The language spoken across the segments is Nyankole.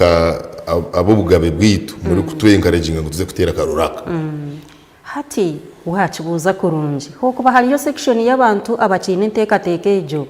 Nka ab'obugabe bwaitu murikutwenkareginga ngu tuze kuteera akaruru aka. Hati waakibuuza kurungi. Hokuba hariyo section y'abantu abakiine enteekateeka egyo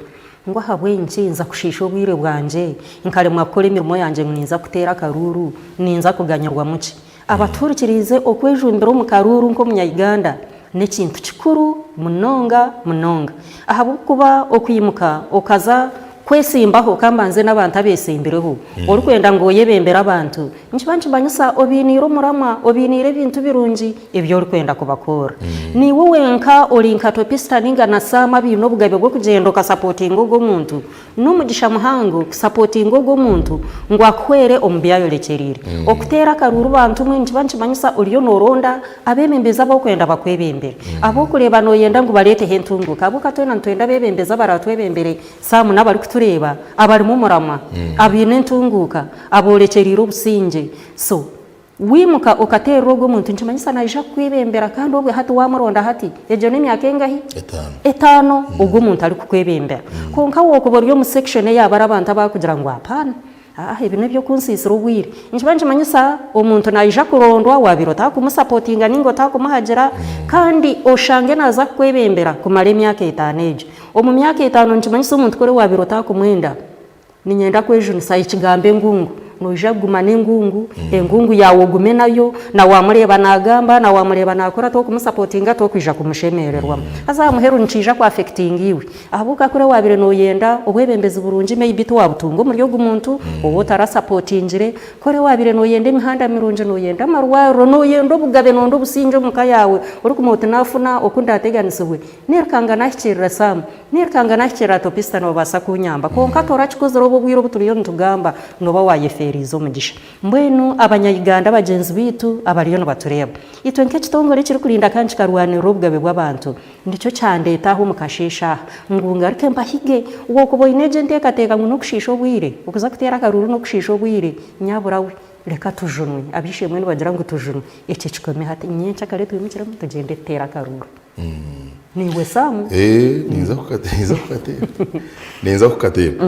ngu ahabw'enki nza kushiisha obwire bwangye nkaremwa kukora emirimo yangye ngu ninza kuteera akaruuru, ninza kuganyirwamu ki? Abatuhurikiriize okwejumbira omu karuuru nk'omunya-Uganda n'ekintu kikuru munonga munonga ahabw'okuba okwimuka okaza kwesimbaho ka mbanze n'abantu abeesimbireho orikwenda ngu oyebembere abantu nikiba nikimanyisa obainiire omuramwa, obainiire ebintu birungi ebi orikwenda kubakorera. Naiwe wenka ori nka Topista nainga na Sam abaine obugabe bw'okugyenda okasapotinga ogwo muntu, N'omugisha muhango kusapotinga ogwo omuntu ngu akuhwere omu bi ayorekyereire. Okuteera akaruuru bantu mwe nikiba nikimanyisa oriyo nooronda abeebembezi abu orikwenda bakwebembere. Abu orikureeba nooyenda ngu bareeteho entunguuka. Ahabw'okuba twena nitwenda abeebembezi abaraatwebembere Sam n'abarikutureeba abarimu omuramwa, abaine entunguuka, aboorekyereire obusingye. So, Waimuka okateerera ogwo muntu nikimanyisa naija kukwebembera kandi obwe hati wamuronda hati egyo n'emyaka engahi? Etaano. Etaano ogwo omuntu arikukwebembera. Kwonka wokuba ori omu section eya bari abantu abakugira ngu apaana aa ebi n'ebyokunsiisira obwire nikiba nikimanyisa omuntu naija kurondwa wabaire otakumusapotinga ninga otakumuhagira kandi oshange naza kukwebembera kumara emyaka etaano egyo. Omu myaka etaano nikimanyisa omuntu kuri wabaire otakumwenda Niinyenda kwejunisa ekigambo engungu. Noija kuguma n'engungu, engungu yaawe ogume nayo, na waamureeba naagamba, na waamureeba naakora tokumusapotinga tokwija kumushemererwamu. Haza aha muheru nikiija ku affectinga iwe. Ahabw'okuba kuri waabaire nooyenda obwebembezi burungi maybe tiwaabutunga omuri ogu muntu ou otarasapotingire, kuri waabaire nooyenda emihanda mirungi, nooyenda amarwariro, nooyenda obugabe, nooyenda obusingye omu ka yaawe, orikumanya oti naafuna oku ndaateganisibwe, nairukanga naahikiirira Sam. Nirukanga nahikirira Topista nobaasa kunyamba kwonka torakikozire obu obwire obu turiyo nitugamba noba wayefeeriize omugisha. Mbwenu abanya Uganda bagyenzi baitu abariyo nibatureeba, itwe nk'ekitongore ekirikurinda kandi kikarwanirira obugabe bw'abantu nikyo kyandeeta aha omu kasheeshe aha ngu ngaruke mpahige wokuba oine egyo enteekateeka ngu n'okushiisha obwire, okuza kuteera akaruuru n'okushiisha obwire nyabura we reka tujunwe, ab'eishe-emwe nibagira ngu tujunwe, ekyo kikome hati nyenkyakare twimukiremu tugyende tuteere akaruuru. Naiwe Sam. Eh, ninza kukate- ninza kukateera. Ninza kukateera.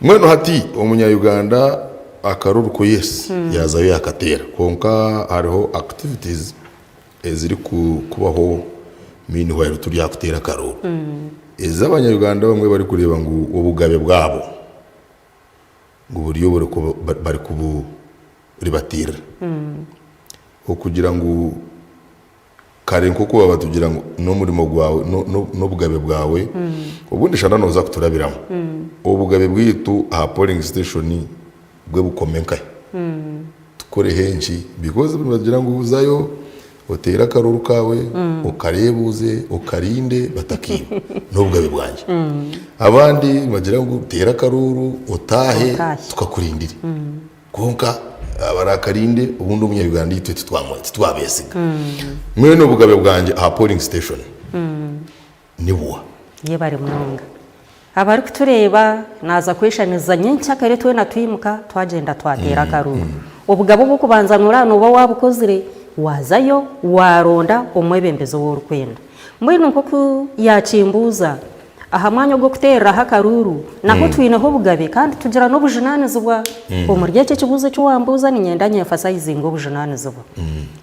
Mbwenu hati omunya-Uganda akaruru ko yes yaazayo yaakateera kwonka hariho activities eziri ku- kubaho meanwhile turi aha kuteera akaruru. Ezi abanya-Uganda abamwe barikureeba ngu obugabe bwabo ngu buriyo buri kubu- barikuburibatiirira. Okugira ngu Kare nk'oku baabatugira ngu n'omurimo gwawe, n'obugabe bwawe, obundi shana nooza kuturabiramu. Obugabe bwaitu aha polling station bwe bukome nkahi? Tukoreho enki? Because nibagira ngu zayo oteere akaruuru kaawe, okareebuuze, okarinde batakiiba. N'obugabe bwangye. Abandi nibagira ngu teera akaruuru otaahe tukakurindire. Kwonka abaraakarinde obundi omunya-Uganda itwe titwabeesiga. Mbwenu obugabe bwangye aha polling station ni buha? Yebare munonga. Abarikutureeba naaza kweshaniza nyenkyakare twena twimuka twagyenda twateera akaruuru. Obugabe obw'okubanza nooraba nooba waabukozire, waazayo waaronda omwebembezi ou orikwenda. Mbwenu nk'oku yaakimbuuza, aha mwanya ogw'okuteereraho akaruuru, naho twineho obugabe kandi tugira n'obujunaanizibwa. Omuri eki ekibuuzo eki wambuuza niinyenda nyemfasayizinge obujunaanizibwa.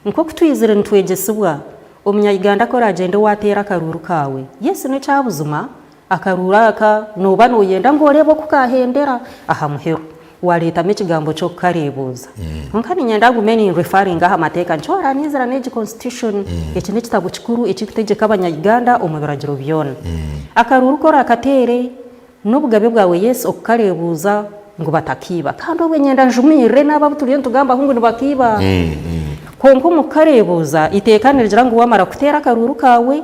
Nk'oku twizire nitwegyesibwa, Omunya-Uganda ku oraagyende waateera akaruuru kaawe, yes n'ekya buzima, Akaruuru aka nooba nooyenda ngu oreebe oku kaahendera aha muheru. Waareetamu ekigambo ky'okukareebuuza. Kwonka niinyenda ngume ninreferringa aha mateeka nikyo waraaniizira n'egi constitution. Eki n'ekitabo kikuru ekirikutegyeka abanya-Uganda omu biragiro byona. Akaruuru ku oraakateere, n'obugabe bwawe yes okukareebuuza ngu batakiiba. Kandi obwe niinyenda njumirire n'abo abu turiyo nitugambaho ngu nibakiiba. Kwonka omu kukareebuuza, eiteeka nirigira ngu waamara kuteera akaruuru kaawe,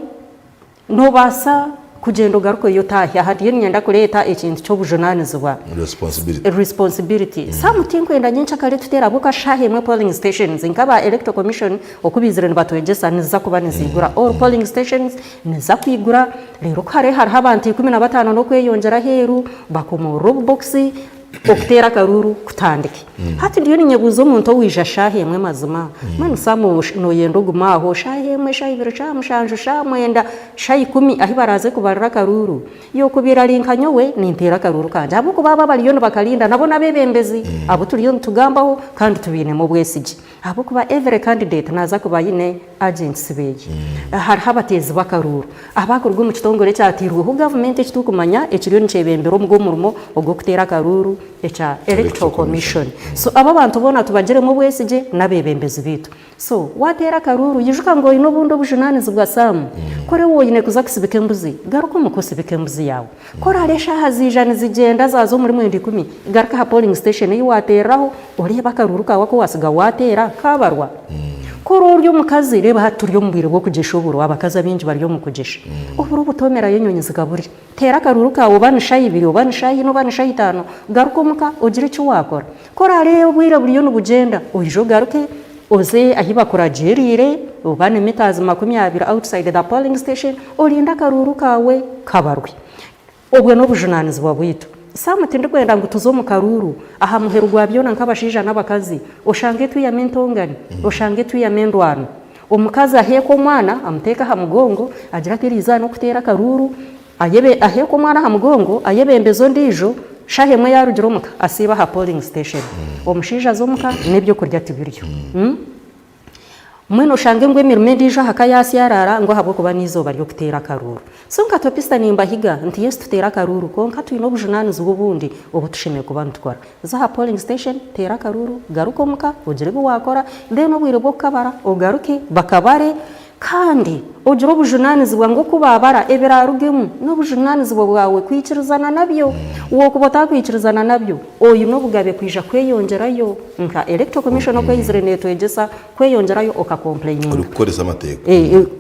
Noobaasa kugyenda ogarukeyo otaahe. Aha ndiyo niinyenda kureeta ekintu ky'obujunaanizibwa. Responsibility. Responsibility. Sam tinkwenda nyenkyakare tuteere ahabw'okuba shaaha emwe polling stations nk'aba Electoral Commission oku baizire nibatwegyesa niziza kuba niziigura. All polling stations niziza kwigura reero ku hariho hariho abantu 15 n'okweyongyera aheeru bakomoorora obubokisi. okuteera akaruuru kutandike. Hati ndiyo ninyebuuza omuntu owaija shaaha emwe mazima, mbwenu Sam noyenda ogume aho shaaha emwe, shaaha ibiri, shaaha mushanju, shaaha mwenda, shaaha ikumi ahi baraaze kubarira akaruuru? Yookubaire ari nka nyowe, ninteera akaruuru kangye ahabw'okuba abo abariyo nibakarinda nabo n'abeebembezi abu turiyo nitugambaho kandi tubainemu obwesigye. Ahabw'okuba every candidate naaza kuba aine agents beeye. Hariho abateezi b'akaruuru abakuruga omu kitongore ekyatairweho gavumenti eki turikumanya ekiriyo nikyebembera omu gw'omurimo ogw'okuteera akaruuru ekya Electoral Commission. So abo abantu boona tubagiremu obwesigye n'abeebembezi baitu. So waateera akaruuru ijuka ngu oine obundi obujunaanizibwa Sam. Ku oriba oine kuza kusibika embuzi, garuka omuka osibike embuzi yaawe. Ku oraare eshaaha ziija nizigyenda zaaza omuri mwenda ikumi, garuka aha polling station ei waateereraho oreebe akaruuru kaawe aku waatsiga waateera kaabarwa. Ku oraba ori omukazi, reeba hati turi omu bwire bw'okugyesha oburo, abakazi abaingi bari omu kugyesha. Oburo obutoomerayo enyonyi zikaburya. Teera akaruuru kaawe oba ni shaaha ibiri, oba ni shaaha ina, oba ni shaaha itaano, garuka omuka ogire eki waakora. Ku orareebe obwire buriyo nibugyenda, oije ogaruke oze ahi bakuragiiriire, oba ni mitazi 20 outside the polling station, orinde akaruuru kaawe kabarwe. Obwo n'obujunaanizibwa bwaitu. Sam tindikwenda ngu tuze omu karuuru, aha muheru gwa byona nk'abashaija n'abakazi, oshange twihamu entongani, oshange twihamu endwano. Omukazi aheeke omwana amuteeke aha mugongo, agire ati eriizooba n'okuteera akaruuru, Ayebe aheeke omwana aha mugongo, ayebembeze ondiijo, shaaha emwe yaarugire omuka asiibe aha polling station. Omushaija aze omuka n'ebyokurya tibiriyo. Mbwenu oshange ngu emirimo endiijo aha ka yaasyaraara ngu ahabw'okuba n'eizooba ry'okuteera akaruuru. So nka Topista nimbahiga nti yes tuteere akaruuru kwonka twine obujunaanizibwa obundi obu tushemereire kuba nitukora. Za aha polling station, teera akaruuru, garuka omuka ogire ebi waakora then obwire bw'okukabara ogaruke bakabare Kandi ogire obujunaanizibwa ngu oku baabara ebiraarugemu n'obujunaanizibwa bwawe kwikirizana nabyo. Wookuba otaakwikirizana nabyo, oine obugabe kwija kweyongyerayo nka Electoral Commission oku eizire neetwegyesa kweyongyerayo okakompureyininga. Orikukoresa amateeka.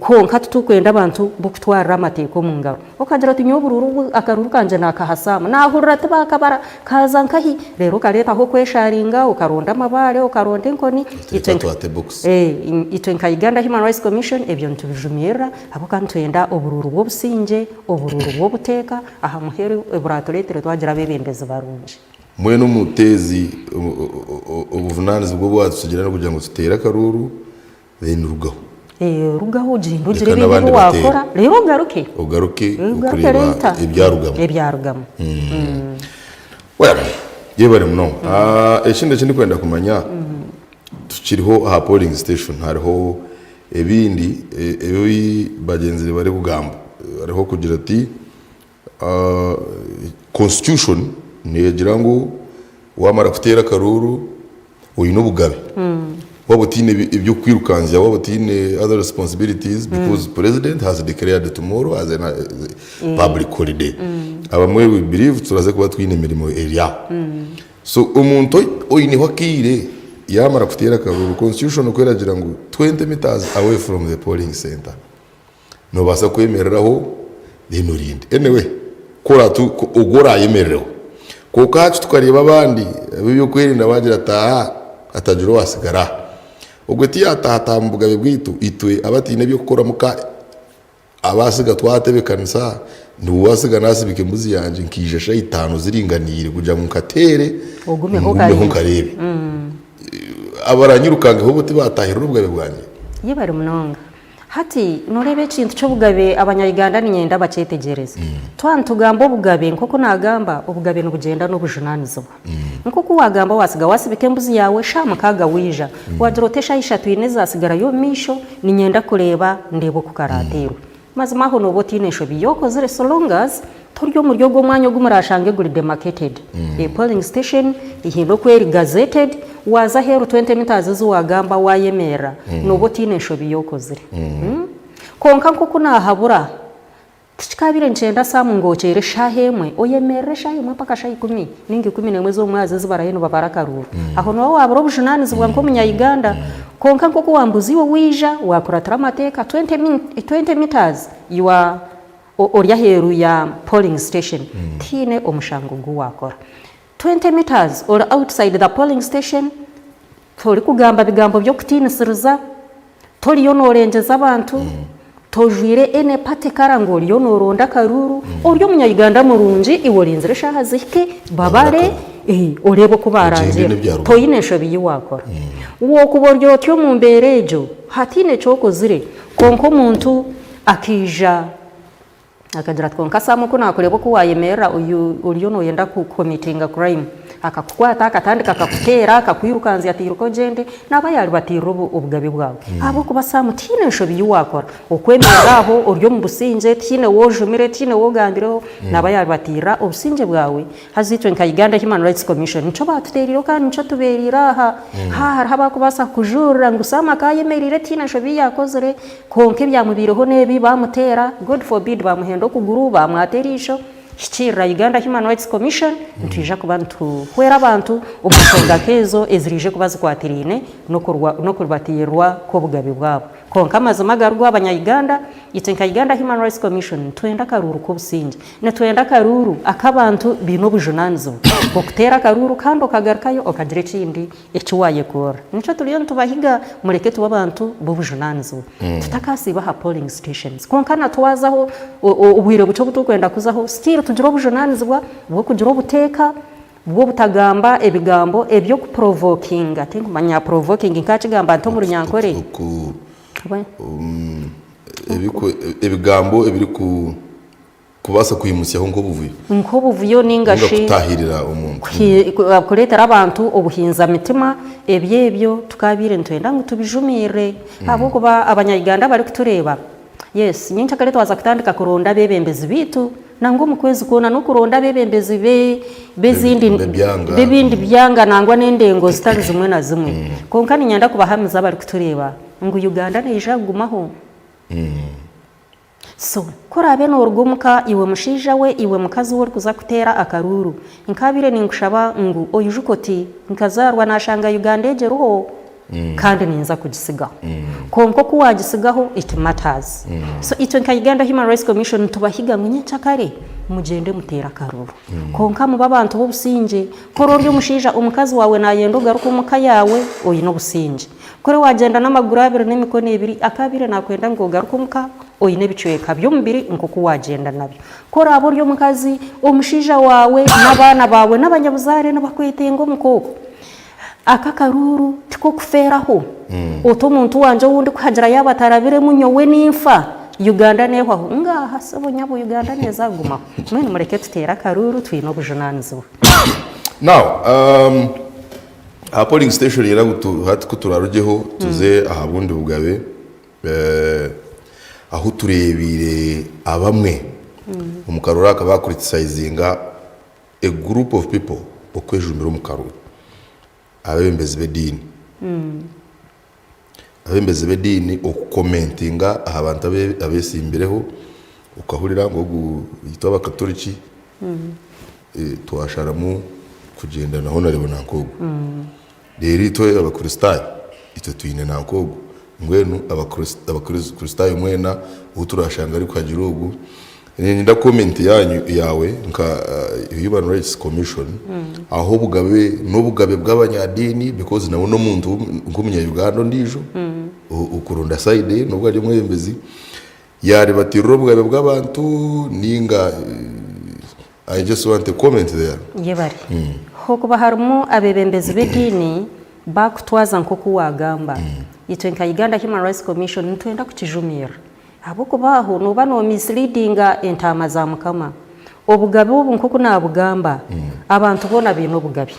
Kwonka titurikwenda abantu b'okutwarira amateeka omu ngaro. Okagira oti nyowe oburuuru obu akaruuru kangye naakaha Sam, naahurira tibaakabara, kaaza nkahi? Reero okareetaho okweshaaringa, okaronda amabaare, okaronda enkoni. Itwe twate box. Itwe nka Uganda Human Rights Commission ebyo nitubijumirira ahabw'okuba nitwenda oburuuru bw'obusingye, oburuuru bw'obuteeka, aha muheru eburaatureetere twagira abeebembezi barungi. Mbwenu omuteezi obuvunaanizibwa obu waatutsigira n'okugira ngu tuteere akaruuru then rugaho. Rugaho ogyende ogire ebindi ebi waakora reero ogaruke. Ogaruke okureeba ebyarugamu. Ebyarugamu. Well, yebare munonga. Ekindi eki ndikwenda kumanya, tukiriho aha polling station hariho ebindi ebi bagyenzi be barikugamba. Hariho okugira oti constitution neegira ngu waamara kuteera akaruuru oine obugabe waaba otaine eby'okukwirukanzya waaba otaine other responsibilities because president has declared tomorrow as a public holiday. Abamwe we believe turaza kuba twine emirimo eri aho. So omuntu oineho akaire yaamara kuteera akaruuru constitution oku eragira ngu 20 metres away from the polling centre Noobaasa kwemereraho then orinde. Anyway, ku oratu ogwo oraayemerereho. Kwonka hati tukareeba abandi ab'eby'okwerinda baagira ati aa hatagira owaatsigara aha. Ogwo tiyaatahataaha mu bugabe bwaitu, itwe abataine eby'okukora muka abaatsiga twatebeekanisa, niiwe waatsiga naasibika embuzi yangye nkaija shaaha itaano ziringaniire kugira ngu nkateere Ogumeho ngumeho nkareebe. Abaranyirukangaho bo tibaataahirira obugabe bwangye? Yebare munonga. Hati noreeba ekintu ky'obugabe abanya Uganda niinyenda bakyetegyereze. Twaba nitugamba obugabe nk'oku naagamba obugabe nibugyenda n'obujunanizibwa. Nk'oku waagamba waatsiga waasibika embuzi yaawe eshaaha mukaaga waija waagira oti eshaaha ishatu ina ezaatsigarayo omu maisho niinyenda kureeba ndeebe oku karaateerwe. Mazima aho nooba otaine nshobi y'okozire so long as tori omuri ogwo omwanya ogu murashange guri demarcated. E polling station ehaine oku eri gazetted, waaza aheeru 20 metres ezi waagamba waayemerera nooba otaine nshobi y'okozire. Kwonka nk'oku naahabura, tikikaabaire nikyenda Sam ngu okyeere eshaaha emwe, oyemerere eshaaha emwe mpaka shaaha ikumi ninga 11 z'omwazyo ezi barayo nibabara akaruuru. Aho nooba waabura obujunaanizibwa nk'omunya-Uganda. Kwonka nk'oku waambuza iwe waija waakuratira amateeka, 20 metres you are ori aheeru ya polling station, tihaine omushango gu waakora. 20 metres ori outside the polling station, torikugamba bigambo by'okutiinisiriza, toriyo noorengyeza abantu, tojwaire any party colour ngu oriyo nooronda akaruuru, ori omunya-Uganda murungi, iwe orinzire eshaaha zihike babare. Oreebe oku Ogyende baarangira. n'ebya rubanda. Toine nshobi ei waakora. Wookuba ori otyo omu mbeera egyo, hataine eki okozire, kwonka omuntu akaija Akagira ati, Kwonka Sam, ku naakureeba oku waayemerera oriyo nooyenda ku committinga crime, akakukwata akatandika akakuteera, akakwirukanzya ati iruka ogyende, naaba yaaribatiirira obugabe bwawe. Ahabw'okuba Sam, tihaine nshobi ei waakora. Okwemerera aho ori omu busingye, tihaine ou ojumire, tihaine ou ogambireho, naaba yaaribatiirira obusingye bwawe. Haza itwe nka Uganda Human Rights Commission nikyo baatuteeriireho kandi nikyo tubeereire aha. Haaha hariho abarikubaasa kukujurira ngu Sam akaayemereire tihaine nshobi ei yaakozire, Kwonka ebyamubaireho n'ebi, baamuteera, God forbid, baamuhenda okuguru, baamwata eriisho. Hikiirira Uganda Human Rights Commission, nitwija kuba nituhwera abantu omu nshonga nk'ezo eziraije kuba zikwatiraine n'okuribatiirirwa kw'obugabe bwabo. Kwonka amazima agariho abanya-Uganda, itwe nka Uganda Human Rights Commission nitwenda akaruuru k'obusingye. Nitwenda akaruuru ak'abantu baine obujunaanizibwa bw'okuteera akaruuru kandi okagarukayo okagira ekindi Eki waayekorera. Nikyo turiyo nitubahiga mureke tube abantu b'obujunaanizibwa. Tutakaasiiba aha polling stations. Kwonka na twazaho, obwire bukye obu turikwenda kuzaho, still tugire obujunaanizibwa bw'okugira obuteeka, bw'obutagamba ebigambo eby'okuprovokinga. Tinkumanya provoking nkaakigamba nta omu Runyankore? Ebigambo ebiriku. Kubaasa kwimutsyaho nk'obuvuyo. Nk'obuvuyo nainga Nainga shi kutaahirira omuntu. Kureetera abantu obuhinza-mitima, ebyo ebyo tukaabaire nitwenda ngu tubijumirire ahabw'okuba Abanya-Uganda abarikutureeba, yes, nyencakare twaza kutandika kuronda abeebembezi baitu, nangwa omu kwezi kwona n'okuronda abeebembezi b'ezindi B'ebyanga. b'ebindi byanga nangwa n'endengo zitari zimwe na zimwe. Kwonka niinyenda kubahamiza abarikutureeba ngu Uganda neija kugumaho. So, ku oraabe nooruga omuka, iwe mushaija we, iwe mukazi we orikuza kuteera akaruuru, nkaabaire ninkushaba ngu oijuke oti, Nkazaarwa naashanga Uganda egi eriho, kandi ninza kugitsigaho. Kwonka oku waagitsigaho, it matters. So, itwe nka Uganda Human Rights Commission nitubahiga ngu nyencakare mugyende muteere akaruuru. Kwonka mube abantu b'obusingye. Ku ori ori omushaija, omukazi waawe naayenda ogaruke omuka yaawe oine obusingye. Kuri waagyenda n'amaguru abiri n'emikono ebiri, akaabaire naakwenda ngu ogaruke omuka oine ebicweka by'omubiri nk'oku waagyenda nabyo. Ku oraabe ori omukazi, omushaija waawe n'abaana baawe n'abanyabuzaare nibakwetenga omuka okwo. Aka akaruuru tik'okufeeraho. Oti omuntu wangye ou ndikuhagira yaaba atarabiremu nyowe ninfa, Uganda neehwaho. Ngaaha sebo nyabo Uganda neeza kugumaho. Mbwenu mureke tuteere akaruuru twine obujunaanizibwa. Now, Aha polling station era hati ku turarugyeho tuze aha bundi bugabe ahu tureebiire abamwe omu karuru aka bakuritisayizinga a group of people okwejumbira omu karuru, abeebembezi b'ediini. Abeebembezi b'ediini okukomentinga aha bantu abeetsimbireho okahurira ngu ogu itwe abakatoriki Twasharamu kugyenda na Honarebo nanka ogu. Reero itwe Abakristaayo, itwe twine nanka ogu. Mbwenu Abakristaayo mwena ou turaashanga arikuhagira ogu, niinyenda comment yaanyu yaawe nka Human Rights Commission aho obugabe n'obugabe bw'abanyadiini because nawe n'omuntu nk'omunya-Uganda ondiijo okuronda side ye n'obu ari omwebembezi, yaaribatirira obugabe bw'abantu nainga I just want a comment there. Yebare. Hokuba harimu abebembezi b'ediini bakutwaza nk'oku wagamba. Itwe nka Uganda Human Rights Commission nitwenda kukijumirira. Ahabw'okuba aho noba no misleadinga entaama za Mukama. Obugabe obu nk'oku nabugamba, abantu boona baine obugabe.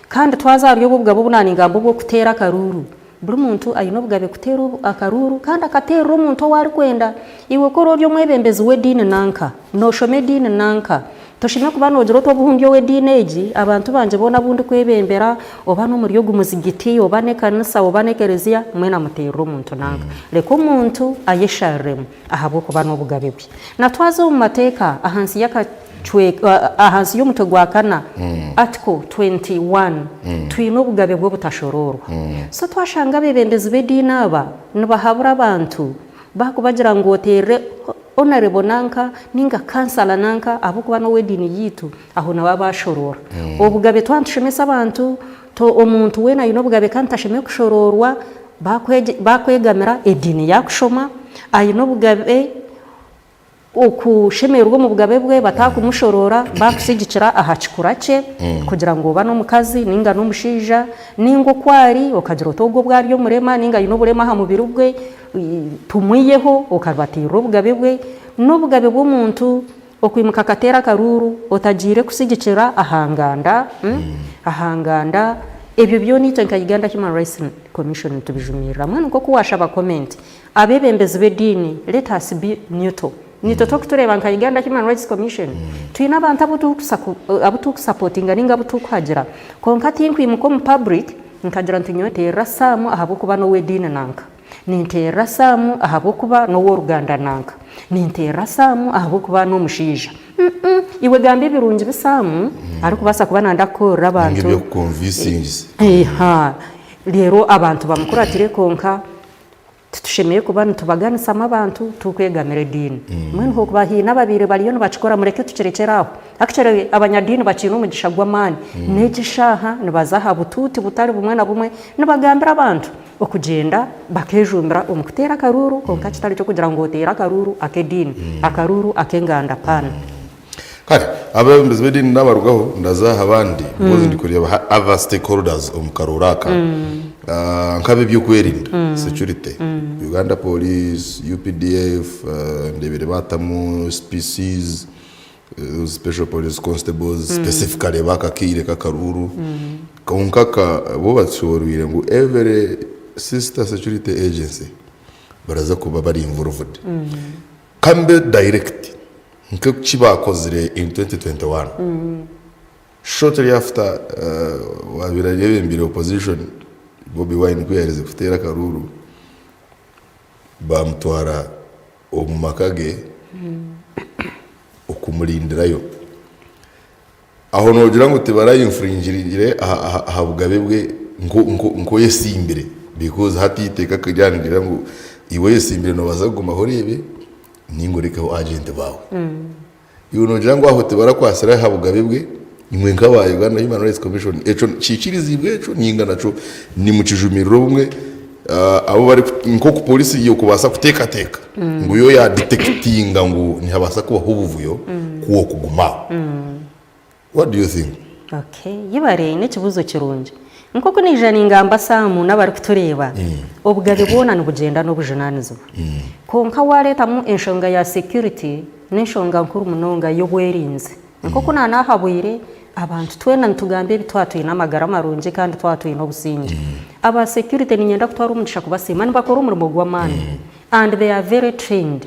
Kandi twaza ahari obu obugabe obu naningamba obw'okuteera akaruuru, Buri muntu aine obugabe kuteera akaruuru kandi akateerera omuntu ou arikwenda. Iwe ku ori ori omwebembezi w'ediini nanka, nooshoma ediini nanka, toshemeriire kuba noogira oti obu ndi ow'ediini egi, abantu bangye boona abu ndikwebembera, oba n'omuri ogu muzigiti, oba n'ekanisa, oba n'ekereziya, mwena muteerere omuntu nanka. Reka omuntu ayeshariremu ahabw'okuba n'obugabe bwe. Na twaza omu mateeka ahansi y'akacweka, ahansi y'omutwe gwa kana, Article 21, twine obugabe bw'obutashoroorwa. So twashanga abeebembezi b'ediini aba nibahabura abantu baakubagira ngu oteerere Honourable nanka ninga kansala nanka ahabw'okuba n'ow'ediini yaitu, aho nibaba baashoroora. Obugabe twaba nitushomesa abantu, omuntu weena aine obugabe kandi tashemereire kushoroorwa baakwegamira ediini yaakushoma, aine obugabe. Okushemererwa omu bugabe bwe bataakumushooroora baakusigikira aha kikura kye kugira ngu oba n'omukazi nainga n'omushaija nainga oku ari okagira oti ogu obu ari omurema nainga aine oburema aha mubiri gwe tumwiheho okabatiirira obugabe bwe. N'obugabe bw'omuntu okwimuka akateera akaruuru otagiire kusigikira aha nganda, aha nganda ebyo byona itwe nka Uganda Human Rights Commission nitubijumirira. Mbwenu nk'oku waashaba comment Abeebembezi b'ediini, let us be neutral. Naitwe torikutureeba nka Uganda Human Rights Commission, twine abantu abu turikusapotinga nainga abu turikuhagira, kwonka tinkwimuka omu public nkagira nti nyowe nteerera Sam ahabw'okuba n'ow'ediini nanka, ninteerera Sam ahabw'okuba n'ow'oruganda nanka, ninteerera Sam ahabw'okuba n'omushaija. Mm-mm. Iwe gamba ebirungi bi Sam arikubaasa kuba nayenda kukorera Ninga abantu. eby'okukonvisingisa. Eha, reero abantu bamukuratire kwonka Titushemereire kuba nitubaganisamu abantu turikwegamira ediini. Mbwenu hokuba haine ababaire bariyo nibakikora mureke tukirekyere aho. Actually abanyadiini bakiine omugisha gw'amaani. N'egi eshaaha nibaza aha butuuti butari bumwe na bumwe nibagambira abantu okugyenda bakejumbira omu kuteera akaruuru kwonka kitari ky'okugira ngu oteere akaruuru ak'ediini, akaruuru ak'enganda paana. Kare, abeebembezi b'ediini naabarugaho ndaza aha bandi because ndikureeba ha other stakeholders omu karooro aka nk'ab'ebyokwerinda, security, Uganda Police, UPDF, ndeebire baatamu SPCs, those special police constables specifically ab'akakaire k'akaruuru. Kwonka ka bo batushobooroire ngu every sister security agency baraza kuba bari involved. Ka mbe direct nk'eki baakozire in 2021 shortly after owaabaire ayebembeire opposition Bobi Wine ku yaaherize kuteera akaruuru baamutwara omu maka ge okumurindirayo. Aho noogira ngu tibara infringingire aha bugabe bwe nk'oyesimbire because hati eiteeka ryaaba nirigira ngu iwe oyesimbire noobaasa kugumaho oreebe ninga orekeho agenti baawe. Iwe noogira ngu aho tibarakwasire aha bugabe bwe imwe nk'aba Uganda Human Rights Commission ekyo kiikiriziibwe ekyo ninga nakyo nimukijumirira obumwe abu bari nk'oku pooriisi y'okubaasa kuteekateeka ngu yo yaadetectinga ngu nihabaasa kubaho obuvuyo ku okuguma aho. What do you think? Okay, yebare n'ekibuuzo kirungi. Nk'oku naija ningamba Sam n'abarikutureeba, obugabe bwona nibugyenda n'obujunaanizibwa. Kwonka waareetamu enshonga ya security n'enshonga nkuru munonga y'obwerinzi. Nk'oku naanahabwire, abantu twena nitugamba ebi twaba twine amagara marungi kandi twaba twine obusingye. Aba security niinyenda kutwara omugisha kubasiima, nibakora omurimo gw'amaani and they are very trained.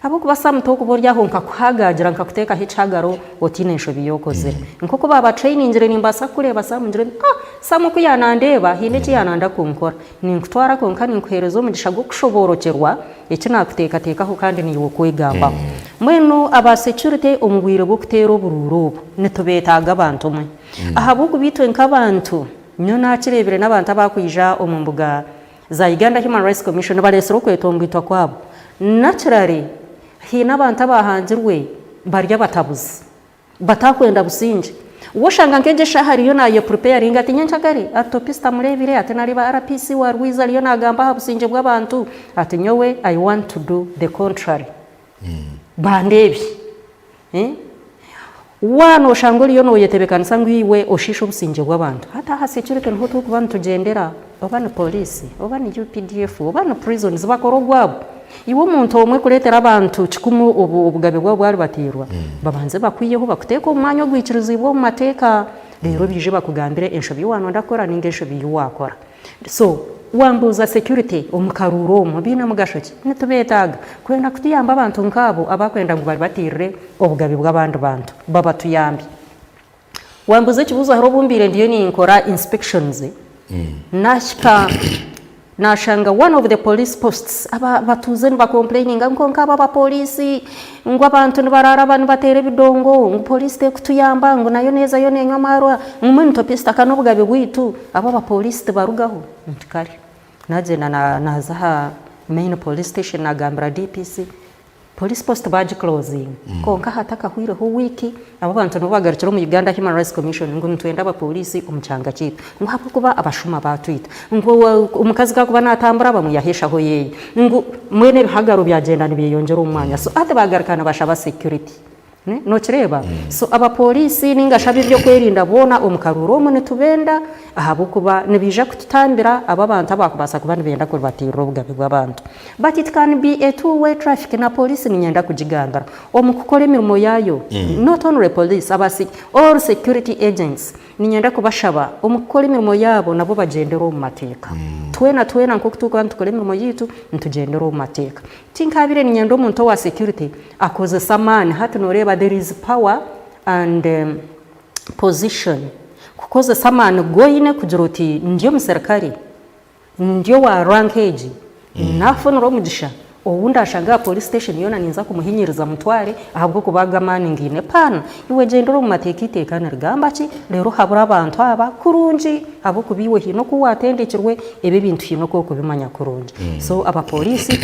Ahabw'okuba Sam tokuba ori aho nkakuhagaagira nkakuteekaho ekihagaro otaine nshobi y'okozire. Nk'oku baabatrainingire nimbaasa kukureeba Sam ngire nti ah Sam ku yaanandeeba haine eki yaananda kunkora. Ninkutwara kwonka ninkuheereza omugisha gw'okushoboorokyerwa eki naakuteekateekaho kandi naiwe okwegambaho. Mbwenu aba security omu bwire bw'okuteera oburuuru obu, nitubeetaaga abantu mwe. Ahabw'okuba itwe nk'abantu, nyowe naakireebire n'abantu abaakwija omu mbuga za Uganda Human Rights Commission bareetsire okwetomboitwa kwabo. Naturally, haine abantu abaahangirwe bari abatabuzi. Batakwenda busingye. Woshanga nk'egyo eshaaha ariyo naye preparinga ati nyenkyakare ati Topista mureebire ati nareeba RPC wa Rwizi ariyo nagamba aha busingye bw'abantu ati nyowe I want to do the contrary. Bandeebye. Waaba noshanga oriyo noyetebekanisa ngu iwe oshiishe obusingye bw'abantu, hati aha security niho turikuba nitugyendera oba ni police oba ni UPDF oba ni prisons bakore ogwabo. Iwe omuntu omwe kureetera abantu kikumi obugabe bwabo bwaribatiirwa, babanze bakwiheho bakuteeke omu mwanya ogwikiriziibwe omu mateeka reero baije bakugambire enshobi ei waanonda kukora nainga enshobi ei waakora. So wambuuza security omu karuuru omwo baine mugasho ki? Nitubeetaaga kwenda kutuyamba abantu nk'abo abakwenda ngu baribatiirire obugabe bw'abandi bantu babatuyambe. Wambuuza ekibuuzo hariho obu mbaire ndiyo ninkora inspections nahika nashanga one of the police posts abatuuze niba complaininga ngu kwonka aba abapoliisi ngu abantu nibaraara nibateera ebidongo ngu poliisi terikutuyamba ngu nayo neezayo nenywa amaarwa ngu mbwenu topista ka n'obugabe bwaitu abo abapoliisi tibarugaho nti kare nagyenda naaza aha main police station nagambira DPC. Police post baagi closinga kwonka hatakahwireho wiiki abo abantu nibo bagarukire omu Uganda Human Rights Commission ngu nitwenda abapoliisi omu kyanga kyaitu ngu ahabw'okuba abashuma baatwita ngu omukazi ku arikuba naatambura bamwihaho eshaho yeeye ngu mbwenu ebihagaro byagyenda nibyeyongyera omu mwanya so hati baagaruka nibashaba security. Nokireeba? So abapoliisi ninga shi ab'ebyokwerinda boona omu karuuru omu nitubenda ahabw'okuba nibaija kututambira abo abantu abakubaasa kuba nibenda kuribatiirira obugabe bw'abantu. But it can be a two way traffic na poliisi niinyenda kugigambira omu kukora emirimo yaayo, not only police, aba all security agents Niinyenda kubashaba omu kukora emirimo yaabo nabo bagyendere omu mateeka. Twena twena nk'oku turikuba nitukora emirimo yaitu, nitugyendera omu mateeka. Tinkaabaire niinyenda omuntu owa security akozese amaani, hati nooreeba there is power and position, kukozesa amaani gu oine kugira oti ndi omuserukare, Ndi owa rank egi, naafunire omugisha, ou ndaashanga aha police station yoona ninza kumuhinyiriza mutware ahabw'okuba ago amaani ngaine. Paana, iwe gyendera omu mateeka eiteeka nirigamba ki, reero ohabure abantu aba kurungi ahabw'okuba iwe haine oku waatendekirwe, ebi ebintu haine oku orikubimanya kurungi. So abapooriisi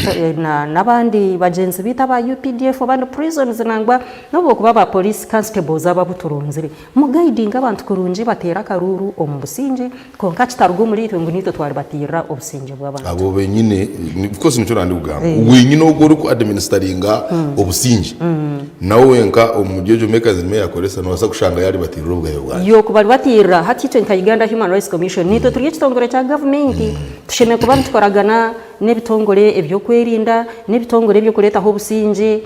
n'abandi bagyenzi baitu aba UPDF abandi prisons nangwa n'obu bokuba ba police constables abo abu turunzire, Mugaidinge abantu kurungi bateere akaruuru omu busingye, kwonka kitaruga omuri itwe ngu niitwe twaribatiirira obusingye bw'abantu. Abo benyine, of course nikyo nandikugamba, wenyine ogwo oriku administeringa obusingye, nawe wenka omuri egyo mechanism eyi yakoresa nobaasa kushanga yaribatiirira obugabe bwangye. Y'okubaribatiirira, hati itwe nka Uganda Human Rights Commission niitwe turi ekitongore kya gavumenti, tushemereire kuba nitukoragana n'ebitongore eby'okwerinda, n'ebitongore eby'okureetaho obusingye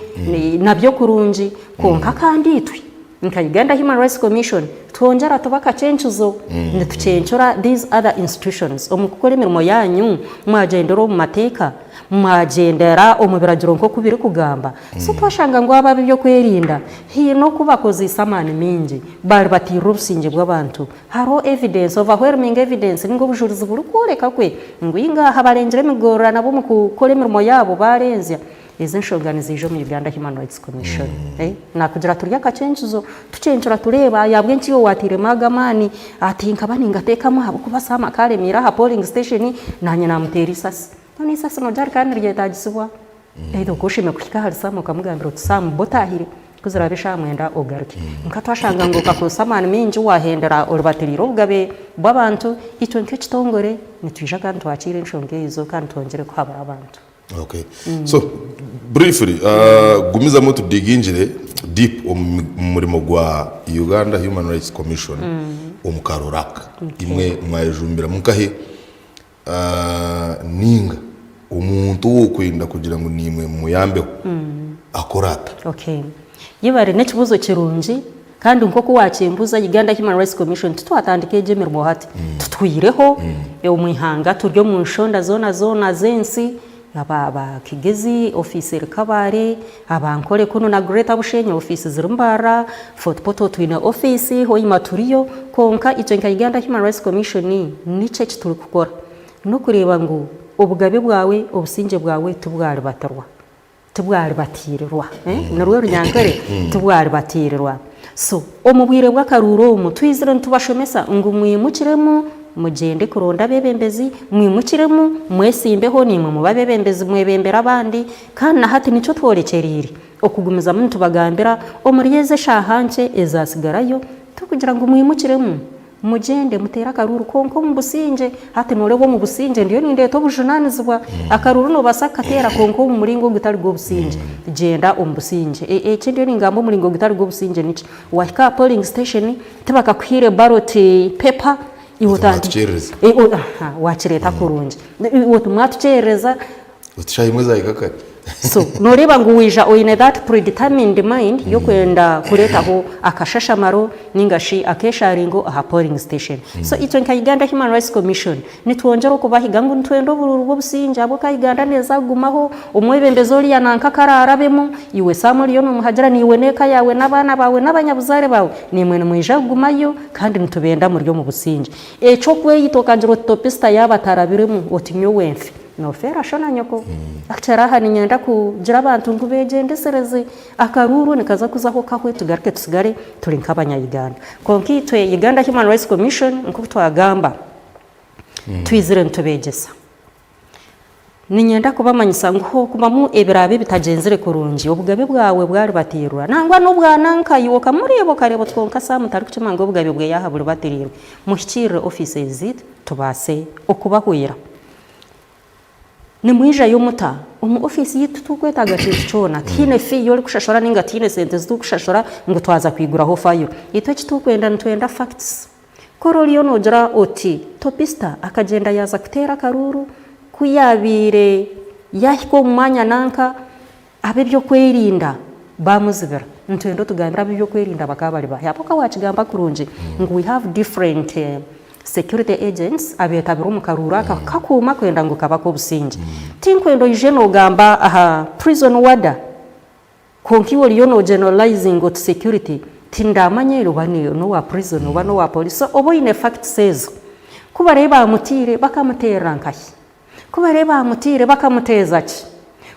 nabyo kurungi, kwonka kandi itwe Nka Uganda Human Rights Commission twongyera tuba akacencuzo nitucencura these other institutions omu kukora emirimo yaanyu mwagyendera omu mateeka, mwagyendera omu biragiro nk'oku birikugamba. So twashanga ngu abo ab'ebyokwerinda haine oku bakozeise amaani maingi baaribatiirira obusingye bw'abantu. Hariho evidence, overwhelming evidence ninga obujurizi burikworeka kwe ngu inga aha barengire emigorora nabo omu kukora emirimo yaabo baarenzya. Ezo enshonga niziija omu Uganda Human Rights Commission. Nakugira turi akacencuzo, tucencura tureeba ahabw'enki iwe wateiremu ago amaani, ati nkaba ningateekamu ahabw'okuba Sam akaaremiire aha polling station naanye namuteera eisasi. None eisasi nogira rikaba niryetaagisibwa? Either okaba oshemereire kuhika ahari Sam okamugambira oti Sam ba otaahire ku ziraabe eshaaha mwenda ogaruke. Nka twashanga ngu okakozesa amaani maingi waahendera oribatiriire obugabe bw'abantu, itwe nk'ekitongore nitwija kandi twakiire enshonga ezo kandi twongyere kuhabura abantu. Okay. So briefly gumizamu tudigingire deep omu murimo gwa Uganda Human Rights Commission omu karora aka. Imwe mwayejumbiramu nkahe ninga omuntu owokwenda kugira ngu nimwe mumuyambeho akore ata? Okay. Yebare n'ekibuuzo kirungi Kandi nk'oku waakimbuuza, Uganda Human Rights Commission titwatandika egyo emirimo hati. Tutwireho omu ihanga turi omu nshonda zoona zoona z'ensi, aba ba Kigezi ofiisi eri Kabale, aba Nkore kunu na Greater Bushenyi ofiisi ziri Mbarara, Fort Portal twine ofiisi, Hoima turiyo, kwonka itwe nka Uganda Human Rights Commission niki eki turikukora? N'okureeba ngu obugabe bwawe, obusingye bwawe tibwaribatirwa. Tibwaribatiirirwa. Nirwo Runyankore? Tibwaribatiirirwa. So, omu bwire bw'akaruuru omu, twizire nitubashomesa ngu mwimukiremu mugyende kuronda abeebembezi, mwimukiremu mwesimbeho naimwe mube abeebembezi mwebembere abandi, kandi na hati nikyo tworekyereire okugumizamu nitubagambira omuri ezi eshaaha nkye ezaatsigarayo, turikugira ngu mwimukiremu. Mugyende muteere akaruuru kwonka omu busingye. Hati nooreeba omu busingye ndiyo nindeeta obujunaanizibwa. Akaruuru noobaasa kukateera kwonka omu muringo ogutari gw'obusingye. Gyenda omu busingye. Eki ndiyo ningamba omuringo gutari gw'obusingye niki? Waahika aha polling station tibakakuhaire ballot paper, iwe otandike waakireeta kurungi. Iwe oti mwatukyerereza. Oti shaaha emwe zaahika kare. So nooreeba ngu waija oine that predetermined mind y'okwenda kureetaho akashashamaro ninga shi akeeshaaringo aha polling station. So itwe nka Uganda Human Rights Commission nitwongyera okubahiga ngu nitwenda oburuuru bw'obusingye ahabw'okuba Uganda neeza kugumaho, omwebembezi oriya nanka ku araarabemu, iwe Sam oriyo noomuhagira naiwe n'eka yaawe n'abaana baawe n'abanyabuzaare baawe naimwe nimwija kugumayo kandi nitubenda muri omu busingye. Eky'okweyita okagira oti Topista yaaba atarabiremu oti nyowe nfe. Nofeera sho na nyoko. Actually aha niinyenda kugira abantu ngu begyendesereze. Akaruuru nikaza kuzaho kahwe tugaruke tutsigare turi nk'abanya-Uganda. Kwonka itwe Uganda Human Rights Commission nk'oku twagamba, twizire nitubeegyesa. Niinyenda kubamanyisa ngu hookubamu ebiraabe bitagyenzire kurungi, obugabe bwawe bwaribatiirwa. Nangwa n'obwa nanka iwe okamureeba okareeba oti kwonka Sam tarikukimanya ngu obugabe bwe aha buribatiriirwe. Muhikiirire ofiisi zaitu tubaase okubahwera. Nimwijayo muta? Omu ofiisi yaitu titurikwetaaga kintu kyona. Tihaine fee ei orikushashura nainga tihaine sente ezi turikushashura ngu twaza kwiguraho fayiro. Itwe eki turikwenda nitwenda facts. Kora oriyo noogira oti, Topista akagyenda yaaza kuteera akaruuru, ku yaabaire yaahika omu mwanya nanka, ab'eby'okwerinda baamuzibira. Nitwenda otugambire ab'eby'okwerinda bakaba bari baahi? Ahabw'okuba waakigamba kurungi ngu we have different security agents abeetabire omu karuuru aka kukakuuma kwenda ngu kabe ak'obusingye. Tinkwenda oije noogamba aha prison warder. Kwonka iwe oriyo no generalizinga oti security tindamanya eri oba nowa prison oba nowa police so oba oyine facts ezo. Ku barebe bamutiire bakamuteerera nkahi? Ku barebe bamutiire bakamuteeza ki?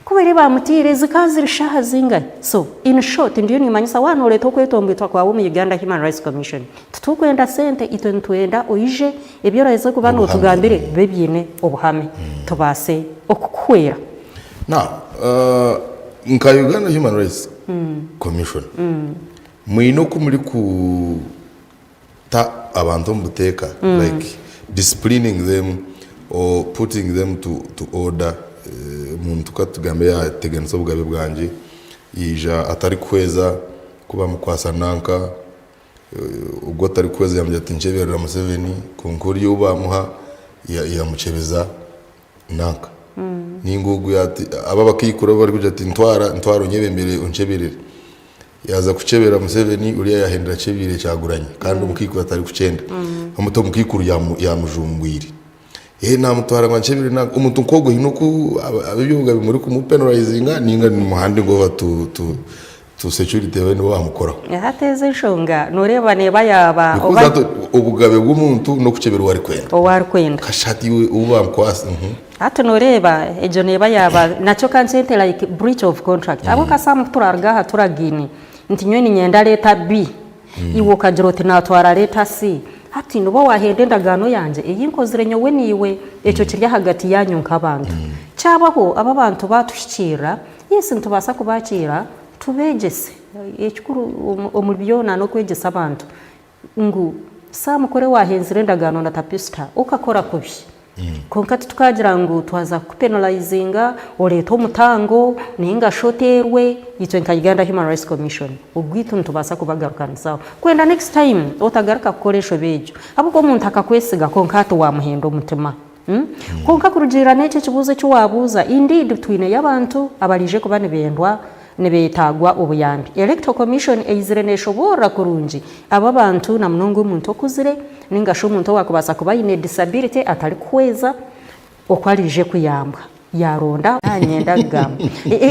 Ku barebe bamutiire zikaba ziri shaaha zingahi? So in short ndiyo nimanyisa waaba noreeta okwetomboitwa kwawe omu Uganda Human Rights Commission titurikwenda sente itwe nitwenda oije ebi oraheza kuba notugambire bibe biine obuhame tubaase okukuhwera. Now nka Uganda Human Rights Commission mwine oku muri kuta abantu omu buteeka like disciplining them or putting them to, to order omuntu katugambe yateganisa obugabe bwangye yaija atarikuhweza ku bamukwasa nanka ogwo atarikuhweza yamugira ati nkyeberera Museveni kwonka oriya ou bamuha yamukyebeza nanka ninga ogu ati aba abakaikuru abu barikugira ati ntwara ntwara onyebembere onkyeberere yaaza kukyebera Museveni oriya yahendera akyebiire Kyagulanyi kandi omukaikuru atarikukyenda omuto omukaikuru yamujumbwire eh namutwara ngu ankyebere nanka omuntu nk'ogwo haine oku ab'ebyobugabe murikumupenalizinga ninga nimuhandinga over to to to security babe nibo bamukoraho. Hati ezo enshonga noreeba neeba yaaba Because oba hati obugabe bw'omuntu n'okukyebera ou arikwenda. Ou arikwenda. Kasha hati iwe ou bamukwasa. Hati noreeba egyo neeba yaaba nakyo ka nkyete like breach of contract ahabw'okuba Sam ku turaruga aha turagaine nti nyowe niinyenda letter B iwe okagira oti naatwara letter C hati nooba waahenda endagaano yangye ei nkozire nyowe naiwe ekyo kiri ahagati yaanyu nk'abantu. Kyabaho aba abantu baatuhikiirira yes nitubaasa kubaakiira Tubeegyese. Ekikuru omuri byona n'okwegyesa abantu ngu Sam kuri waahenzire endagaano na Tapista okakora kubi. Kwonka titukagira ngu twaza kukupenalayizinga oreete omutango nainga shi oteerwe. Itwe nka Uganda Human Rights Commission ogwaitu nitubaasa kubagarukanisaho kwenda next time otagaruka kukora enshobe egyo. Ahabw'okuba omuntu akakwesiga kwonka hati waamuhenda omutima. Kwonka kurugiirira n'ekyo ekibuuzo eki waabuuza, indeed twineyo abantu abaraije kuba nibendwa, nibeetaagwa obuyambi. Electoral Commission eizire neeshoboorora kurungi abo abantu na munonga omuntu okuzire nainga shi omuntu owaakubaasa kuba aine disability atarikuhweza, oku araije kuyambwa. Yaaronda naanye ndagamba.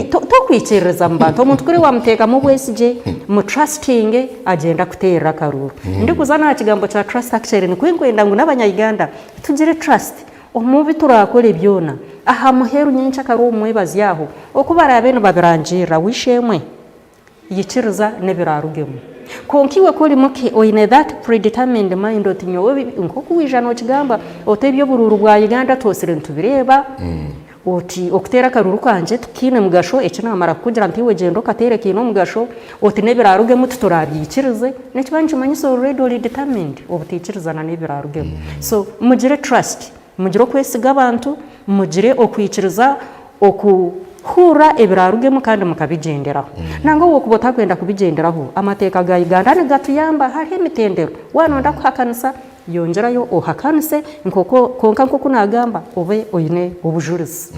Tokwikiririza mu bantu. Omuntu kuri waamuteekamu obwesigye, mu trustinge, agyenda akuteerera akaruuru. Ndikuza n'aha kigambo kya trust actually nikwo nkwenda ngu n'abanya-Uganda tugire trust omu bi turaakore byona. Aha muheru nyencakare omu mwebazyo aho, oku baraabe nibabirangirira, w'eishe-emwe, Yikiriza n'ebiraarugemu. Kwonka iwe ku ori muke oine that predetermined mind oti nyowe nk'oku waija nookigamba oti eby'oburuuru bwa Uganda twosire nitubireeba, oti okuteera akaruuru kangye tikiine mugasho, eki naamara kukugira nti iwe gyenda okateere kiine omugasho, oti n'ebiraarugemu titurabyikirize, nikiba nikimanyisa already ori determined obutaikirizana n'ebiraarugemu. So mugire trust. Mugire okwesiga abantu, mugire okwikiriza okuhurra ebiraarugemu kandi mukabigyenderaho. Nangwa wakuba otakwenda kubigyenderaho, amateeka ga Uganda nigatuyamba, hariho emitendero. Waaba nooyenda kuhakanisa, yongyerayo ohakanise kwonka nk'oku naagamba, obe oine obujurizi.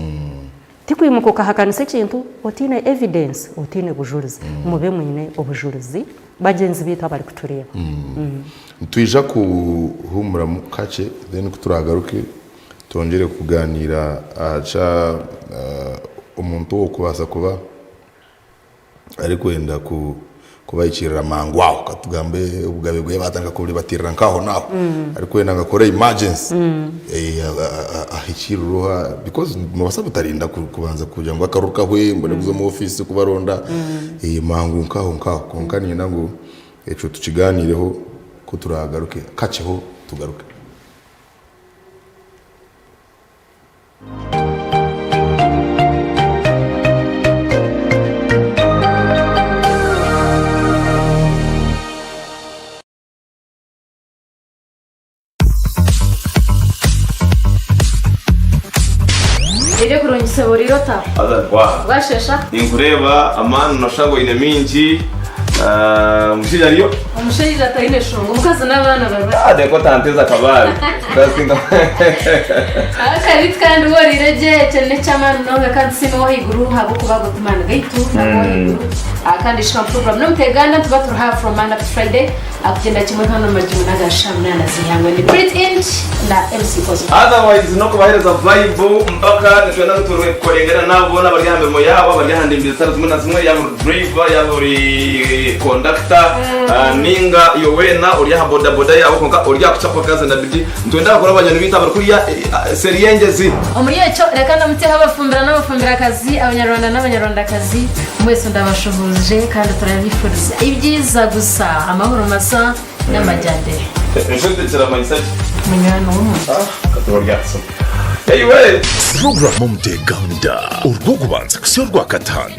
Tikwimuka okahakanisa ekintu otaine evidence, otaine bujurizi. Mube mwine obujurizi bagyenzi baitu abarikutureeba. Nitwija kuhuumuramu kakye then ku turaagaruke twongyere kugaaniira aha kya omuntu ow'okubaasa kuba arikwenda kubahikiirira mangu aho katugambe obugabe bwe batandika kuburibatirira nk'aho n'aho arikwenda ngu akore emergency ahikiirire oha because nobaasa butarinda kubanza kugira ngu akaruru kahwe mbone kuza omu ofiisi kubaronda mangu nk'aho nk'aho kwonka niinyenda ngu ekyo tukigaaniireho ku turaagaruke kakyeho tugaruke. Reero kurungi sebo oriire ota? Haza ntwaha. Bwashesha. Ninkureeba amaani noshusha ngu oine mingi. Ah, omushaija ariyo? Omushaija taine shonga, omukazi n'abaana bari Ah, dore ko atanteza akabaare. Akabiti kandi waaba oriire gye ekyo n'eky'amaani munonga kandi tusiime ow'ahaiguru ahabw'okuba ago ti maani gaitu n'ag'ow'ahaiguru. Ah, kandi Shema Program n'omuteeganda nituba turi aha from Monday up to Friday ah, kugyenda kimwe hano omu majuma n'aga shaaha munaana z'eihangwe. Ndi Pretty Inch na MC Kozma. Otherwise n'okubaheereza vibe mpaka nitwenda ngu tukorengane naabo boona abari aha mirimo yaabo abari aha ndembo zitari zimwe na zimwe yaaba ori driver yaaba ori conductor ah, ninga iwe weena ori aha bodaboda yaawe kwonka ori aha kucapa kazi na bidii Nitwenda abakora banywani baitu abarikurya seeri y'engyezi. Omuri ekyo reka ndamutseho abafumbira n'abafumbirakazi, Abanyarwanda n'Abanyarwandakazi, mwese ndabashuhuuje kandi turabifuriza ebyiza gusa, amahoro masa n'amajyambere. Enshuti kiramanyisa ki? Munywani w'omuntu. Katuro ryasoma. Eyiwe! Puroguramu Omuteeganda Orw'okubanza kuhitsya Orwakataano.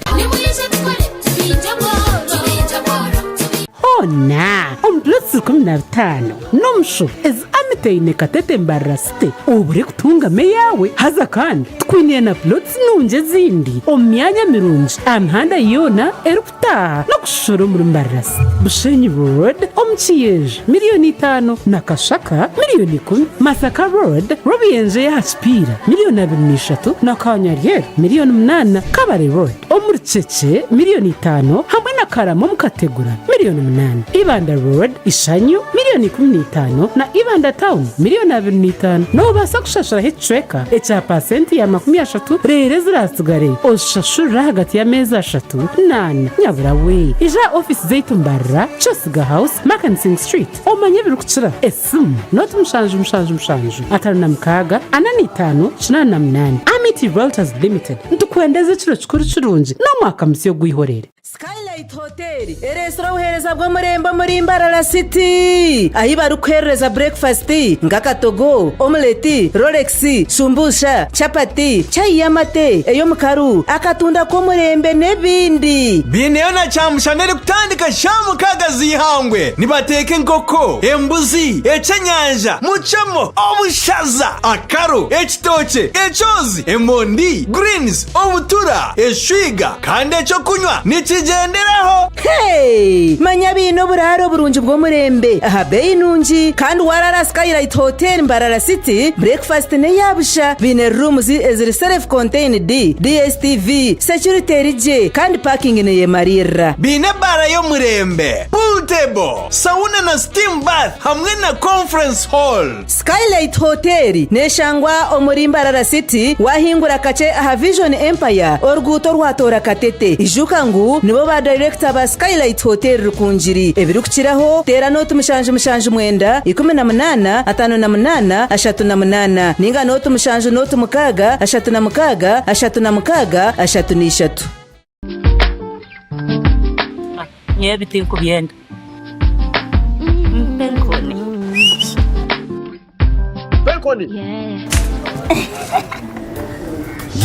Hoona omu plots 15 n'omusho ezi Amity Katete Mbarara City obure kutungamu eyaawe. Haza kandi tukwiniire na plots nungi ezindi omu myanya mirungi aha mihanda yoona erikutaaha n'okushushura omuri Mbarara City. Bushenyi Road omu Kiyenje miriyoni itaano na Kashaka miriyoni ikumi, Masaka Road Rwobuyenje ey'aha Kipiira miriyoni 23 na Kanyaryeru miriyoni munaana, Kabale Road Omuri Kyekye, miriyoni itaano hamwe na Karama omu Kategura, miriyoni munaana. Ibanda Road, Ishanyu, miriyoni 15 na Ibanda Town, miriyoni 25. Noobaasa kushashuraho ekicweka ekya paasenti ya 30 reero eziraatsigare ozishashurire ahagati y'ameezi ashatu n'ana. Nyabura we, ija aha ofiisi zaitu Mbarara, Kyosiga House, Mackenzie Street omanye ebirikukiraho. Esimu, nooti mushanju mushanju mushanju 56 45 88. Amity Realtors Limited. Nitukwendeza ekiro kikuru kirungi n'omwaka musya ogw'eihorere. Skylight Hotel ereetsire obuheereza bw'omurembe omuri Mbarara City ahi barikukuheerereza burekifasiti nk'akatogo, omuleti, rolex, shumbusha, chapati, chai y'amate, ey'omukaru, akatunda k'omurembe n'ebindi. Baineyo na kyamushana erikutandika shaaha mukaaga z'eihangwe. Nibateeka enkoko, embuzi, ekyenyanja, mucemo, obushaza, akaro, ekitookye, ekyozi, Emondi, greens, obutura, eshwiga kandi eky'okunywa nikigyenderaho. Hey! Manya baine oburaaro burungi bw'omurembe aha beeyi nungi kandi waaraara Skylight Hotel Mbarara City, breakfast n'eya busha. Baine rooms eziri self contained, DSTV, security eri gye kandi parking neyemariirira. Baine ebaara y'omurembe, pool table, sauna na steam bath hamwe na conference hall. Skylight Hotel neshangwa omuri Mbarara City wahingura kakye aha Vision Empire oruguuto orwatoora Katete. Ijuka ngu nibo ba dayirekita ba Skylight Hotel Rukungiri. Ebirikukiraho teera nooti 779 18 58 38 ninga nooti 7 nooti 6 36 36 33. Nyowe ebi tinkubyenda. Mpa enkoni.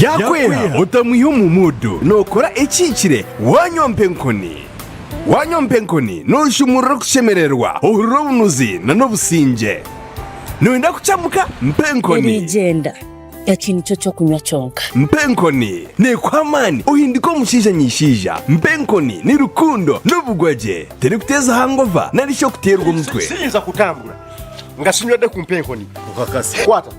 Yaakweha otamwiha omu muudu, nookora ekihikire waanywa mpa enkoni. Waanywa mpa enkoni nooshumurura okushemererwa, ohurira obunuzi n'obusingye. Nooyenda kukyamuka? Mpa enkoni. Eriigyenda. Eki nikyo ky'okunywa kyonka. Mpa enkoni neekuha amaani ohindike omushaija nyaishaija. Mpa enkoni ni rukundo n'obugwagye. Terikuteeza hangova nari shi okuteerwa omutwe. Siyinza kutambura nga sinywedde ku mpa enkoni. Kwata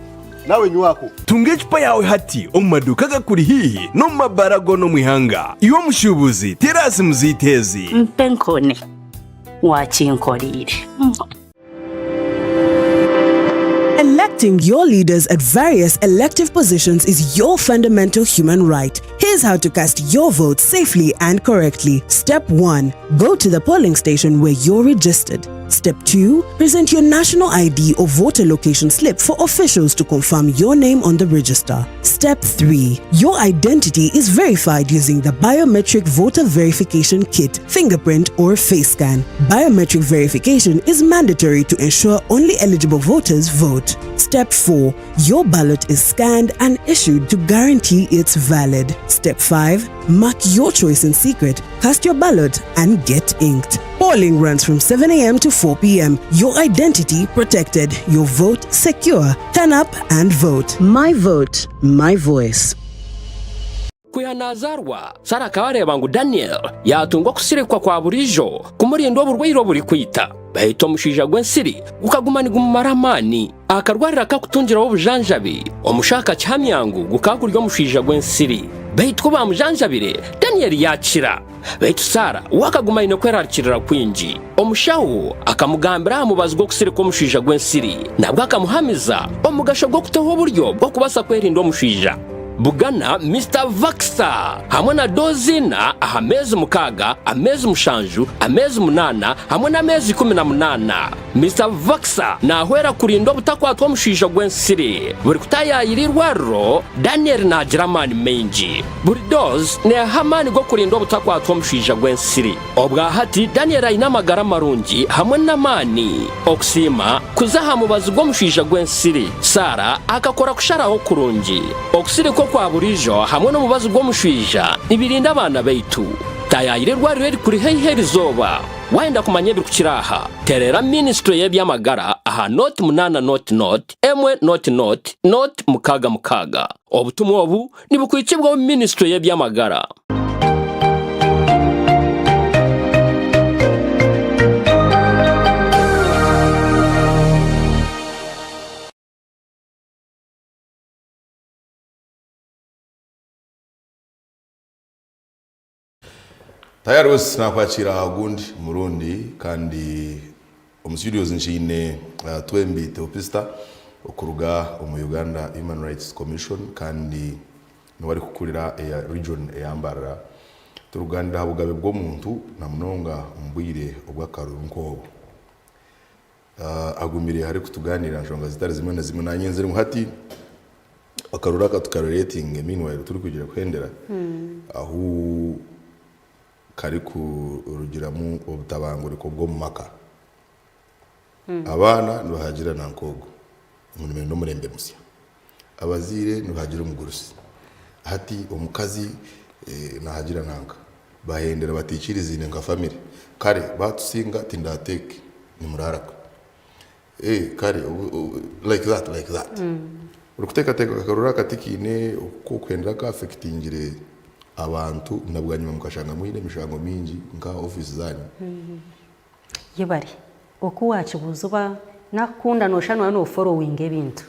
nawe nywako. Tunga ecupa yaawe hati omu maduuka agakuri haihi n'omu mabaara goona omu ihanga. Iwe omushuubuzi, teera aha simu zaitu ezi. Mpa enkoni waakinkoreire. Electing your leaders at various elective positions is your fundamental human right. Here's how to cast your vote safely and correctly. Step 1 Go to the polling station where you're registered. Step 2 Present your national ID or voter location slip for officials to confirm your name on the register. Step 3 Your identity is verified using the biometric voter verification kit, fingerprint, or face scan. Biometric verification is mandatory to ensure only eligible voters vote. Step 4 Your ballot is scanned and issued to guarantee it's valid. Step 5 Mark your choice in secret, cast your ballot, and get inked. Polling runs from 7 a.m. to 4 p.m. Your identity protected, your vote secure. Turn up and vote. My vote, my voice. naazaarwa, Sara akaba areeba ngu Daniel yaatunga okusirikwa kwa buriijo kumurinda oburwaire oburikwita. Baitu omushaija gw'ensiri gukaguma nigumumara amaani. Akarwarira akakutungiraho obujanjabi, omushaho akakihamya ngu gukaba guri omushaija gw'ensiri. Baitu ku baamujanjabire, Daniel yaakira. Baitu Sara we akaguma aine kwerarikirira kwingi. Omushaho akamugambira aha mubazi gw'okusirika omushaija gw'ensiri. Nabwo akamuhamiza omugasho gw'okutaho oburyo bw'okubaasa kwerinda omushaija. Bugana Mister Vaxa hamwe na doozi ina aha meezi mukaaga, ameezi mushanju, ameezi munaana hamwe n'ameezi 18. Mister Vaxa naahwera kurinda obutakwatwa omushaija gw'ensiri. Buri kutaayaayira eirwariro, Daniel naagira amaani maingi. Buri doozi neeha amaani g'okurinda obutakwatwa omushaija gw'ensiri. Obwa hati Daniel aine amagara marungi hamwe n'amaani. Okusiima kuza aha mubazi gw'omushaija gw'ensiri. Sarah akakora kusharaho kurungi. Okusirika okwa buriijo hamwe n'omubazi gw'omushaija nibirinda abaana baitu. Taayaayira eirwariro erikuri haihi erizooba. Waayenda kumanya ebirikukira aha, tereera minisitule y'eby'amagara aha noti munaana noti noti emwe noti noti noti mukaaga mukaaga. Obutumwa obu nibukwikibwaho minisitule y'eby'amagara. Tayari wesi nakwakira aha gundi murundi kandi omu studios nkiine Twembi Teopista okuruga omu Uganda Human Rights Commission kandi niwe arikukurira eya region eya Mbarara. Turikuganira aha bugabe bw'omuntu na munonga omu bwire obw'akaruru nk'obu. Agumire arikutuganirira aha nshonga zitari zimwe na zimwe. Nanye nzire ngu hati akaruru aka tukareretinge meanwhile turikugira kuhendera ahu karikurugiramu obutabanguriko bw'omu maka. Abaana nibahagira nanka ogu ngu nibenda omurembe musya. Abazaire nibahagira omugurusi. Hati omukazi nahagira nanka. Bahendera bataikirizaine nka family. Kare batusinga tindateeke nimuraara kwe. Kare like that like that. Orikuteekateeka ngu akaruru aka tikaine oku kokuhendera ka affectingire abantu na bwanyima mukashanga mwine emishango mingi nka aha office zanyu? Yebare. Oku wakibuuza oba nakukunda noshusha nooba no followinga ebintu.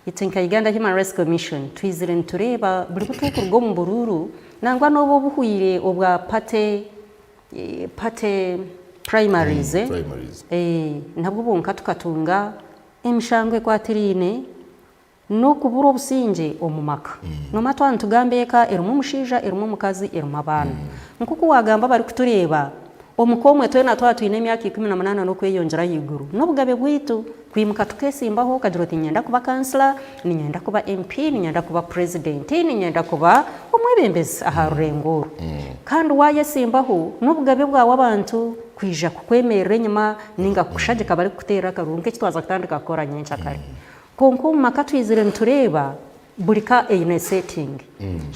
Itwe nka Uganda Human Rights Commission twizire nitureeba buri ku turikuruga omu buruuru nangwa n'obu obuhweire obwa party party primaries nabwo bwonka tukatunga emishango ekwatiraine N'okubura obusingye omu maka. Noomanya twaba nitugamba eka erimu omushaija, erimu omukazi, erimu abaana. Nk'oku waagamba abarikutureeba, omu ka omwe twena twaba twine emyaka 18 n'okweyongyera ahaiguru, n'obugabe bwaitu kwimuka tukeesimbaho okagira oti niinyenda kuba kansila, niinyenda kuba MP, niinyenda kuba purezidenti, niinyenda kuba omwebembezi aha rurengo oru. Kandi waayesimbaho, n'obugabe bwawe abantu kwija kukwemerera enyima nainga kukushagika barikukuteerera akaruru nk'eki twaza kutandika kukora nyenkyakare. Kwonka omu maka twizire nitureeba buri ka eine setting.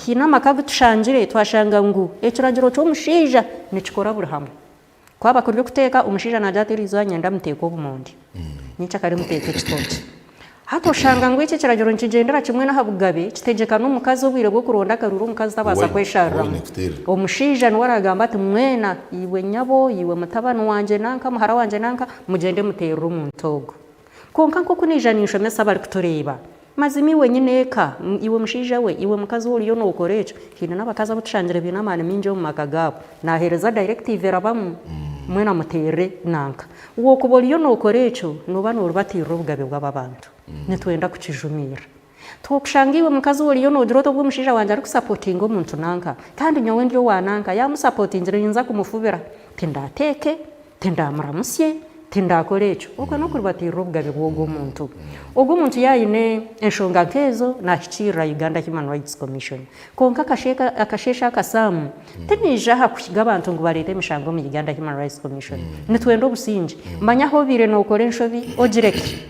Haine amaka agu tushangire twashanga ngu ekiragiro ky'omushaija nikikora buri hamwe. Kwaba kuri okuteeka omushaija naagira ati eriizooba niinyenda muteeke obumondi, nyenkyakare muteeke ekitookye. Hati oshanga ngu eki ekiragiro nikigyendera kimwe n'aha bugabe, kitegyeka n'omukazi obwire bw'okuronda akaruru omukazi tabaasa kweshariramu. Omushaija niwe aragamba ati mwena iwe nyabo, iwe mutabani wangye nanka, muhara wangye nanka, mugyende muteerere omuntu ogu. Kwonka nk'oku naija ninshomesa abarikutureeba, mazima iwe nyineeka, iwe mushaija we, iwe mukazi we oriyo nookora ekyo, haine n'abakazi abu tushangire baine amaani maingi omu maka gaabo, naaheereza directive erabamu, mwena muteerere nanka. Wookuba oriyo nookora ekyo, nooba nooribatiirira obugabe bw'aba bantu. Nitwenda kukijumirira. Twokushanga iwe mukazi we oriyo noogira oti obu omushaija wangye arikusapotinga omuntu nanka, kandi nyowe ndi owa nanka, yaamusapotingire ninza kumufubira, tindaateeke, Tindamuramutsye, tindakora ekyo. Okwo n'okuribatiirira obugabe bw'ogwo omuntu. Ogwo omuntu yaaba aine enshonga nk'ezo, naahikiirira Uganda Human Rights Commission. Kwonka akasheeshe aka Sam, tinaija aha kuhiga abantu ngu bareete emishango omu Uganda Human Rights Commission. Nitwenda obusingye. Manya ahu obaire nookora enshobi, ogireke.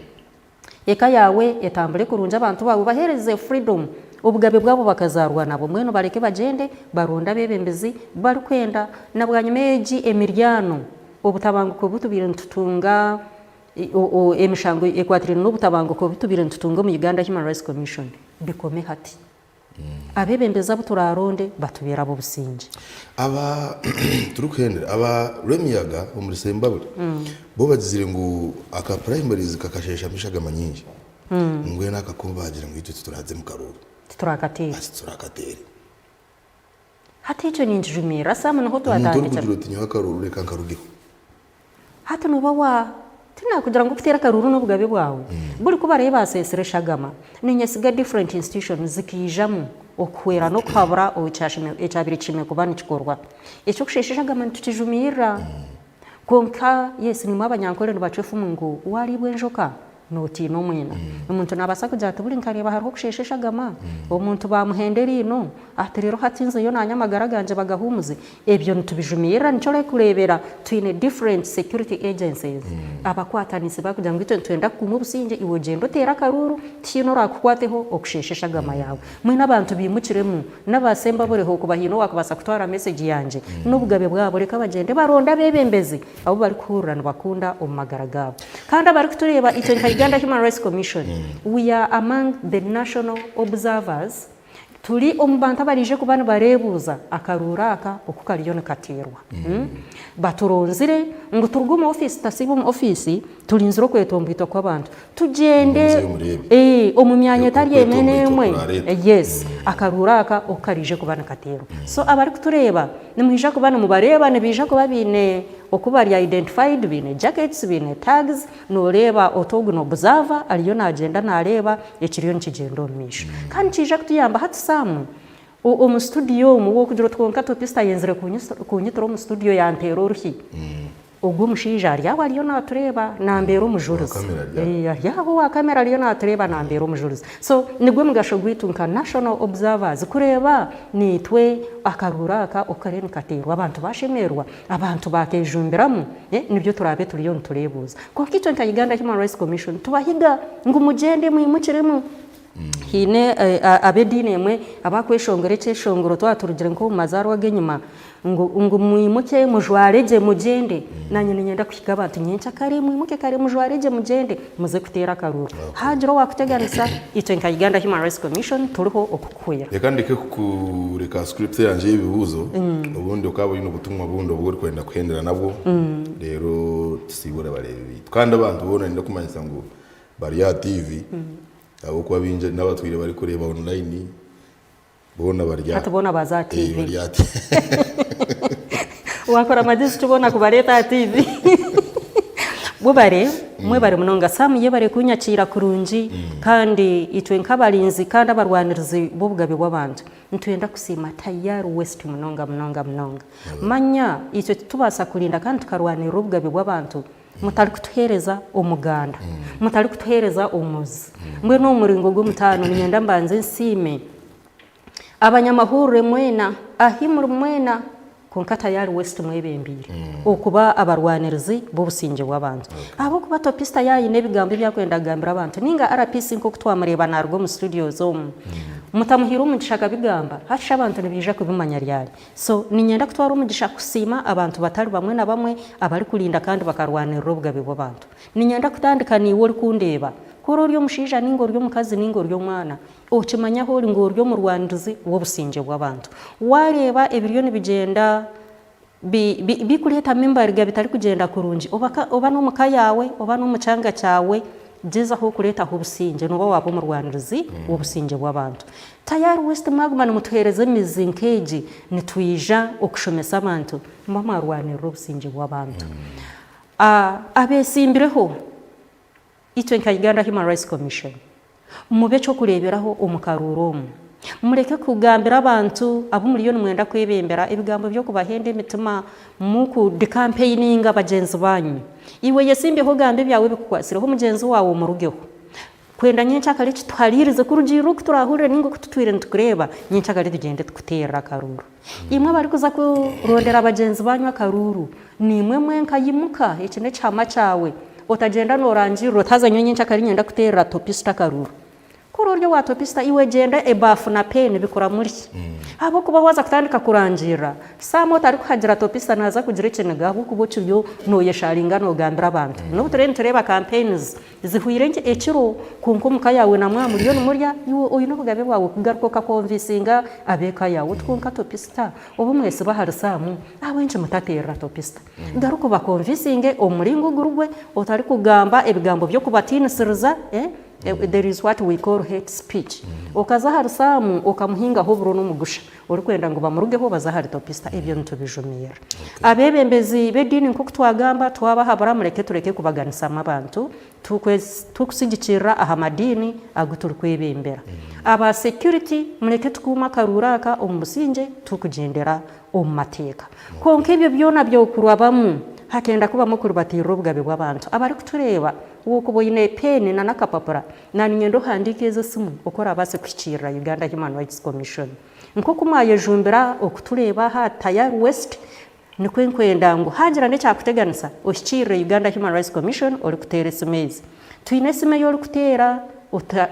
Eka yaawe etambure kurungi abantu baawe obaheereze freedom, obugabe bwabo bakazaarwa nabwo mbwenu bareke bagyende baronde abeebembezi bu barikwenda na bwanyima egi emiryano, obutabanguko obu tubaire nitutunga emishango ekwatiraine n'obutabanguko obu tubaire nitutunga omu Uganda Human Rights Commission bikome hati. Abeebembezi abu turaaronde batubeere ab'obusingye. Aba turikuhendera aba Lwemiyaga omuri Sembabule bo bagizire ngu aka primaries kakasheeshamu eshagama nyingi mbwenu aka ko baagira ngu itwe tituraze mu karuuru. Titurakateere. Titurakateere. Hati ekyo ninkijumirira Sam niho Omuntu twatandikira. orikugira oti nyowe akaruuru reka nkarugeho. Hati nooba wa tinakugira ngu okuteera akaruuru n'obugabe bwawe. Buri ku baraabe baaseesire eshagama, niinyesiga different institutions zikaijamu okuhwera n'okuhabura ekyabaire kishemereire kuba nikikorwa. Eky'okusheesha eshagama nitukijumirira. Kwonka yes nimwe Abanyankore nibacwa efumu ngu waariibwa enjoka Nootiina omwina. Omuntu naabaasa kugira ati, Buri nkareeba hariho okusheesha eshagama, omuntu baamuhenda eriino, ati reero hati nzeyo naanye amagara gangye bagahuumuze. Ebyo nitubijumirira nikyo orikureebera twine different security agencies abakwataniise baakugira ngu itwe nitwenda kukuuma obusingye iwe ogyende oteere akaruuru tihaine oraakukwateho okusheesha eshagama yaawe. Mbwenu abantu baimukiremu n'abasembabureho kuba haine owaakubaasa kutwara message yangye n'obugabe bwabo reka bagyende baronde abeebembezi abu barikuhurira nibakunda omu magara gaabo. Kandi abarikutureeba itwe nka Uganda Human Rights Commission, we are among the national observers, turi omu bantu abaraije kuba nibareebuuza akaruuru aka oku kariyo nikateerwa. Baturonzire ngu turuge omu ofiisi tutasiiba omu ofiisi turinzire okwetomboitwa kw'abantu. Tugyende omu myanya etari emwe n'emwe, yes, akaruuru aka oku karaije kuba nikateerwa. So abarikutureeba nimwija kuba nimubareeba nibaija kuba baine oku bari identified, baine jackets, baine tags, nooreeba oti ogu n'observer ariyo naagyenda naareeba ekiriyo nikigyenda omu maisho. Kandi nikiija kutuyamba hati Sam, omu studio omu wookugira oti kwonka Topista ayenzire kunyitira omu studio yanteera oruhi. Ogwo omushaija ari aho ariyo naatureeba nambeera omujurizi. Ari aho owa kamera ariyo naatureeba nambeera omujurizi. So nigwo mugasho gwaitu nka National Observers kureeba naitwe akaruuru aka oku kariyo nikateerwa abantu baashemererwa, abantu baakejumbiramu, nibyo turaabe turiyo nitureebuuza. Kwonka itwe nka Uganda Human Rights Commission tubahiga ngu mugyende mwimukiremu. Haine ab'ediini emwe abakweshongora ekyeshongoro twaba turugire nk'omu mazaarwa ag'enyima ngu ngu mwimuke mujware gye mugyende. Naanye niinyenda kuhiga abantu nyenkyakare mwimuke kare mujware gye mugyende muze kuteera akaruuru. Haagira owaakuteganisa, itwe nka Uganda Human Rights Commission turiho okukuhwera. Reka ndeke kukureka script yangye y'ebibuuzo, obundi okaaba oine obutumwa bundi obu orikwenda kuhendera nabwo, reero tusiibure abareebi baitu. Kandi abantu boona niinyenda kumanyisa ngu bari aha TV, Ahabw'okuba baingi n'abatwire barikureeba online boona bari aha. Hati boona baaza aha Eh, TV. bari aha TV. Waakora amagezi ki boona kubareeta aha TV? Mwebare, mwebare munonga. Sam yebare kunyakiira kurungi kandi itwe nk'abarinzi kandi abarwanirizi b'obugabe bw'abantu nitwenda kusiima Tayari West munonga munonga munonga. Manya itwe titubaasa kurinda kandi tukarwanirira obugabe bw'abantu Mutarikutuheereza omuganda, mutarikutuheereza omuzi. Mbwenu omu muringo gw'omutaano niinyenda mbanze nsiime abanyamahurire mwena ahi muri mwena kwonka Tayari West mwebembeire okuba abarwanirizi b'obusingye bw'abantu. Ahabw'okuba Topista yaaba aine ebigambo ebi arikwenda kugambira abantu nainga RPC nk'oku twamureeba naaruga omu studios omu, mutamuhaire omugisha akabigamba, hati shi abantu nibaija kubimanya ryari? So niinyenda kutwara omugisha kusiima abantu batari bamwe na bamwe abarikurinda kandi bakarwanirira obugabe bw'abantu. Niinyenda kutandika naiwe orikundeeba. Ku ori ori omushaija nainga ori omukazi nainga ori omwana, okimanye ahu ori ngu ori omurwanirizi w'obusingye bw'abantu. Waareeba ebiriyo nibigyenda bi bi birikureetamu embariga bitarikugyenda kurungi, oba ka oba n'omu ka yaawe oba n'omu kyanga kyawe, Gyezaho kureetaho obusingye nooba waaba omurwanirizi w'obusingye bw'abantu. Tayari West mwaguma nimutuheereza emizi nk'egi nitwija okushomesa abantu muba mwarwanirira obusingye bw'abantu. Abeetsimbireho itwe nka Uganda Human Rights Commission mube eky'okureeberaho omu karuuru omu. Mureke kugambira abantu abu muriyo nimwenda kwebembera ebigambo by'okubahenda emitima muku decampaigninga bagyenzi banyu. Iwe yesimbyeho ogambe ebyawe ebikukwatsireho mugyenzi waawe omurugeho. Kwenda nyenkyakare kituhariirize kurugiirira oku turahurire ninga oku tutwire nitukureeba, nyenkyakare tugyende tukuteerere akaruuru. Imwe abarikuza kurondera bagyenzi banyu akaruuru, niimwe mwenka imuka, eki n'ekihama kyawe. Otagyenda norangirira oti haza nyowe nyenkyakare niinyenda kuteerera Topista akaruuru. Kuri ori owa Topista iwe gyenda ebaafu na peeni bikuramuri. Ahabw'okuba waaza kutandika kurangirira, Sam otarikuhagira Topista naaza kugira ekiniga ahabw'okuba okiriyo nooyesharinga noogambira abantu. N'obu turiyo nitureeba campaigns zihweire nkye ekiro kwonka omu ka yaawe na mwaba muriyo nimurya, iwe oine obugabe bwawe kugaruka okakonvinsinga ab'eka yaawe oti kwonka Topista obu mwesiba ahari Sam ahabw'enki mutateerera Topista? Garuka obakonvinsinge omu muringo oguri gwe otarikugamba ebigambo by'okubatiinisiriza. There is what we call hate speech. Okaza ahari Sam okamuhingaho oburo n'omugusha orikwenda ngu bamurugeho baze ahari Topista, ebyo nitubijumirira. Abeebembezi b'ediini nk'oku twagamba twabahabura mureke tureke kubaganisamu abantu turikusigikirira aha madiini agu turikwebembera. Aba security mureke tukuume akaruuru aka omu busingye turikugyendera omu mateeka. Kwonka ebyo byona by'okurabamu hakenda kubamu okuribatiirira obugabe bw'abantu abarikutureeba. Wokuba oine peeni na n'akapapura, naninyenda ohandiike ezo esimu oku orabaase kuhikiirira Uganda Human Rights Commission. Nk'oku mwayejumbira okutureeba aha Tayari West, nikwo nkwenda ngu haagira n'ekyakuteganisa, ohikiirire Uganda Human Rights Commission orikuteera esimu ezi. Twine esimu ei orikuteera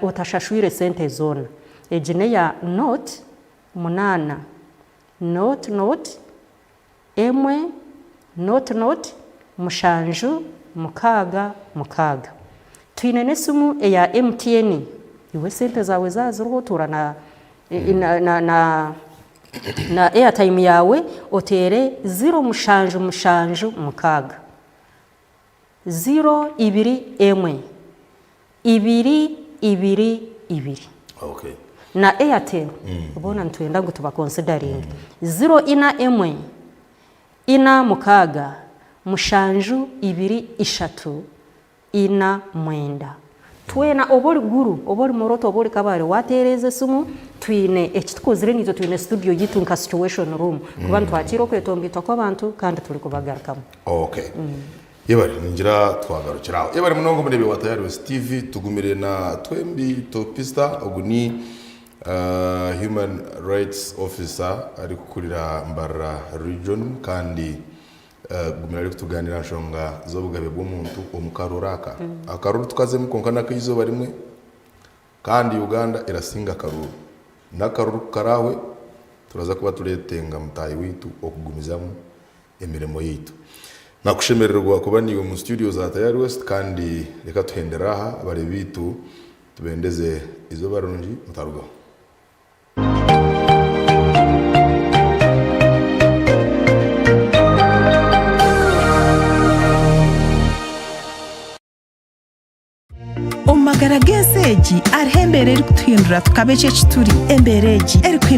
otashashwire sente zoona. Egi n'eya nought munaana nought nought Emwe, nought nought, mushanju, mukaaga, mukaaga. Twine n'esimu eya MTN, iwe esente zaawe zaaba ziriho otuura na na na na airtime yaawe oteere ziro mushanju mushanju mukaaga, ziro ibiri emwe, ibiri ibiri ibiri. Okay. Na Airtel boona nitwenda ngu tubakonsidaringe. Ziro ina emwe, ina mukaaga, mushanju ibiri ishatu, ina mwenda. Twena oba ori Gulu, oba ori Moroto, oba ori Kabale waateera ezo esimu, twine eki tukozire naitwe twine studio yaitu nka situation room kuba nitwakiira okwetomboitwa kw'abantu kandi turikubagarukamu. Okay. Yebare ningira twagarukira aho. Yebare munonga omureebi wa Tayari West TV tugumire na twembi Topista ogu ni Human Rights Officer arikukurira Mbarara Region kandi gumire arikutuganira aha nshonga z'obugabe bw'omuntu omu karuru aka. Akaruru tukazemu kwonka n'akaizooba rimwe Kandi Uganda erasinga akaruru. N'akaruru kukarahwe, turaza kuba turetenga mutaahi waitu okugumizamu emirimo yaitu. Nakushemererwa kuba naiwe omu studio za Tayari West kandi reka tuhendere aha, abareebi baitu tubendeze eizooba rirungi mutarugaho. Omu magara g'ensi egi, hariho embeera erikutuhindura tukaba eki eki turi. Embeera egi erikuhindura.